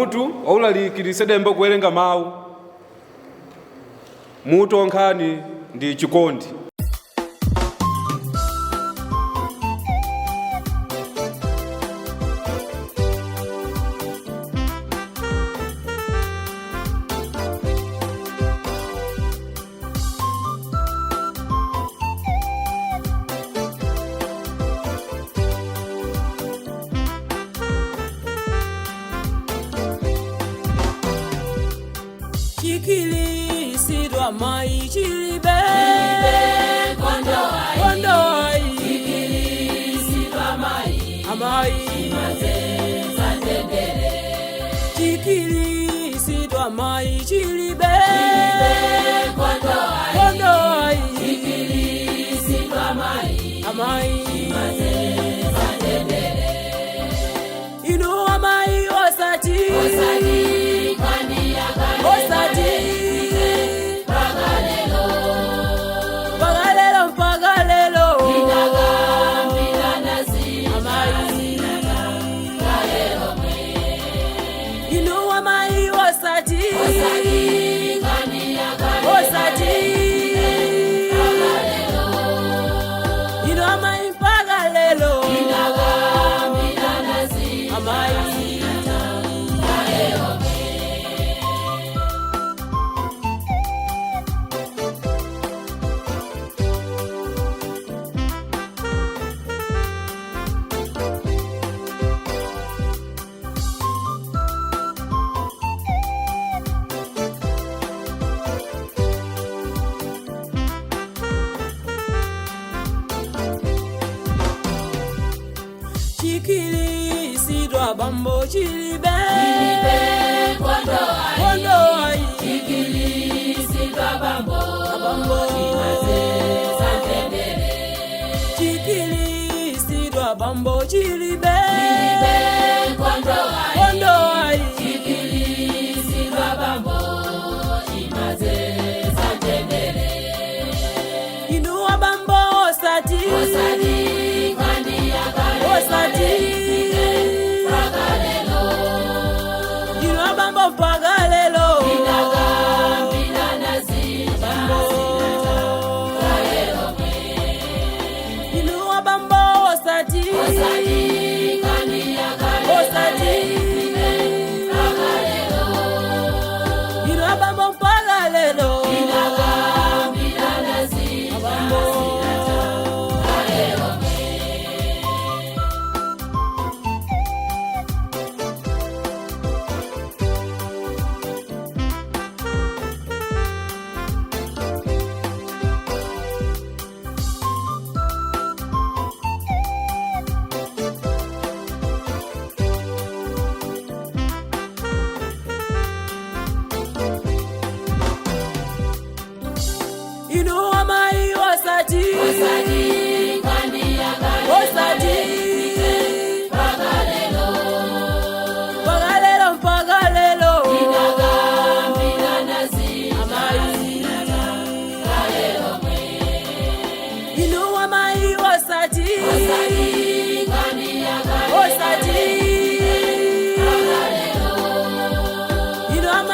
Mutu waulalikiri sedembe kuwerenga mawu. Mutu wankhani ndi chikondi. Chikilisidwa mai chilibe kondoi amai chikilisidwa mai chilibe kondoi amai inu amai osati osati mpaka lelo mpaka lelo amai inu amai osati osati inu amai mpaka lelo amai. Chikilisidwa bambo chilibe kondoi bambo chikilisidwa bambo chilibe kondoi inuwa bambo osati osati inuwa bambo mpaka lelo inuwa bambo osati osati inuwa bambo mpaka lelo bambo. Inu amai osati osati mpaka lelo mpaka lelo amai inu amai osati osati inu amai.